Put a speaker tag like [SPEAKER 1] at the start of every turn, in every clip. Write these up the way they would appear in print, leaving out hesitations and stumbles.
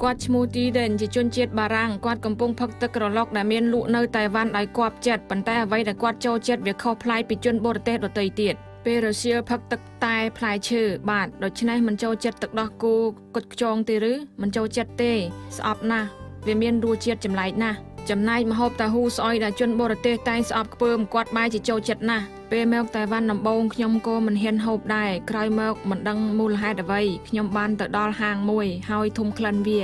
[SPEAKER 1] គាត់ឈ្មោះទីដេនជាជនជាតិបារាំងគាត់កំពុងផឹកទឹកក្រឡុកដែលមានលក់នៅតៃវ៉ាន់ដោយគាប់ចិត្តប៉ុន្តែអ្វីដែលគាត់ចូលចិត្តវាខុសប្លែកពីជនបរទេសដទៃទៀតពេលរសៀលផឹកទឹកតែផ្លែឈើបាទដូច្នេះមិនចូលចិត្តទឹកដោះគោគុជខ្យងទេឬមិនចូលចិត្តទេស្អប់ណាស់វាមានរសជាតិចម្លែកណាស់ចំណែកម្ហូបតាហ៊ូស្អុយដែលជនបរទេសតែងស្អប់ខ្ពើមគាត់បែរជាចូលចិត្តណាស់ពេលមកតៃវ៉ាន់ដំបូងខ្ញុំក៏មិនហ៊ានហូបដែរក្រោយមកមិនដឹងមូលហេតុអ្វីខ្ញុំបានទៅដល់ហាងមួយហើយធុំក្លិនវា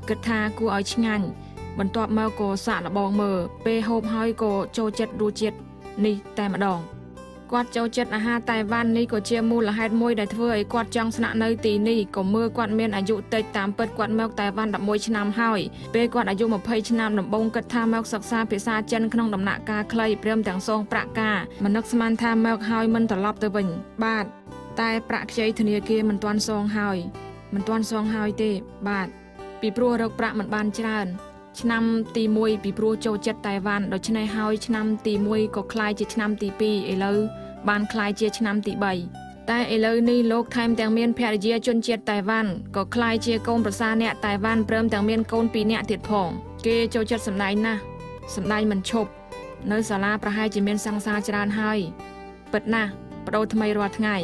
[SPEAKER 1] គិតថាគួរឲ្យឆ្ងាញ់បន្ទាប់មកក៏សាកល្បងមើលពេលហូបហើយក៏ចូលចិត្តរសជាតិនេះតែម្ដងគាត់ចូលចិត្តអាហារតៃវ៉ាន់នេះក៏ជាមូលហេតុមួយដែលធ្វើឲ្យគាត់ចង់ស្នាក់នៅទីនេះក៏មើលគាត់មានអាយុតិចតាមពិតគាត់មកតៃវ៉ាន់11ឆ្នាំហើយពេលគាត់អាយុ20ឆ្នាំដំបូងគិតថាមកសិក្សាភាសាចិនក្នុងដំណាក់កាលខ្លីព្រមទាំងសងប្រាក់ការមិននឹកស្មានថាមកហើយមិនត្រឡប់ទៅវិញបាទតែប្រាក់ខ្ចីធនាគារមិនទាន់សងហើយមិនទាន់សងហើយទេបាទពីព្រោះរកប្រាក់មិនបានច្រើនឆ្នាំទី1ពីព្រោះចូលចិត្តតៃវ៉ាន់ដូច្នេះហើយឆ្នាំទី1ក៏ក្លាយជាឆ្នាំទី2ឥឡូវបានក្លាយជាឆ្នាំទី3តែឥឡូវនេះលោកថែមទាំងមានភរិយាជនជាតិតៃវ៉ាន់ក៏ក្លាយជាកូនប្រសារអ្នកតៃវ៉ាន់ព្រមទាំងមានកូន2នាក់ទៀតផងគេចូលចិត្តសម្ដែងណាស់សម្ដែងមិនឈប់នៅសាលាប្រហែលជាមានសង្សារច្រើនហើយពិតណាស់បដូរថ្មីរាល់ថ្ងៃ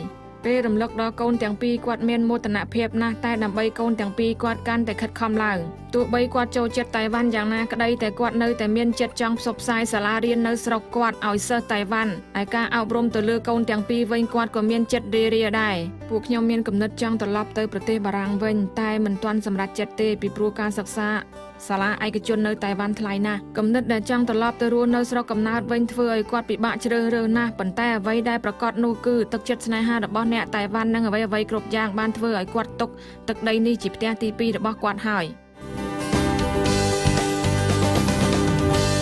[SPEAKER 1] ពេលរំលឹកដល់កូនទាំងពីរគាត់មានមោទនភាពណាស់តែដើម្បីកូនទាំងពីរគាត់កាន់តែខិតខំឡើងទោះបីគាត់ចូលចិត្តតៃវ៉ាន់យ៉ាងណាក្តីតែគាត់នៅតែមានចិត្តចង់ផ្សព្វផ្សាយសាលារៀននៅស្រុកគាត់ឲ្យសិស្សតៃវ៉ាន់ឯការអប់រំទៅលើកូនទាំងពីរវិញគាត់ក៏មានចិត្តរារាដែរពួកខ្ញុំមានគំនិតចង់ត្រឡប់ទៅប្រទេសបារាំងវិញតែមិនទាន់សម្រេចចិត្តទេពីព្រោះការសិក្សាសាលាឯកជននៅតៃវ៉ាន់ថ្លៃណាស់គំនិតដែលចង់ត្រឡប់ទៅរស់នៅស្រុកកំណើតវិញធ្វើឲ្យគាត់ពិបាកជ្រើសរើសណាស់ប៉ុន្តែអ្វីដែលប្រកបនោះគឺទឹកចិត្តស្នេហារបស់អ្នកតៃវ៉ាន់និងអ្វីៗគ្រប់យ៉ាងបានធ្វើឲ្យគាត់ទុកទឹកដីនេះជាផ្ទះទី2របស់គាត់ហើយ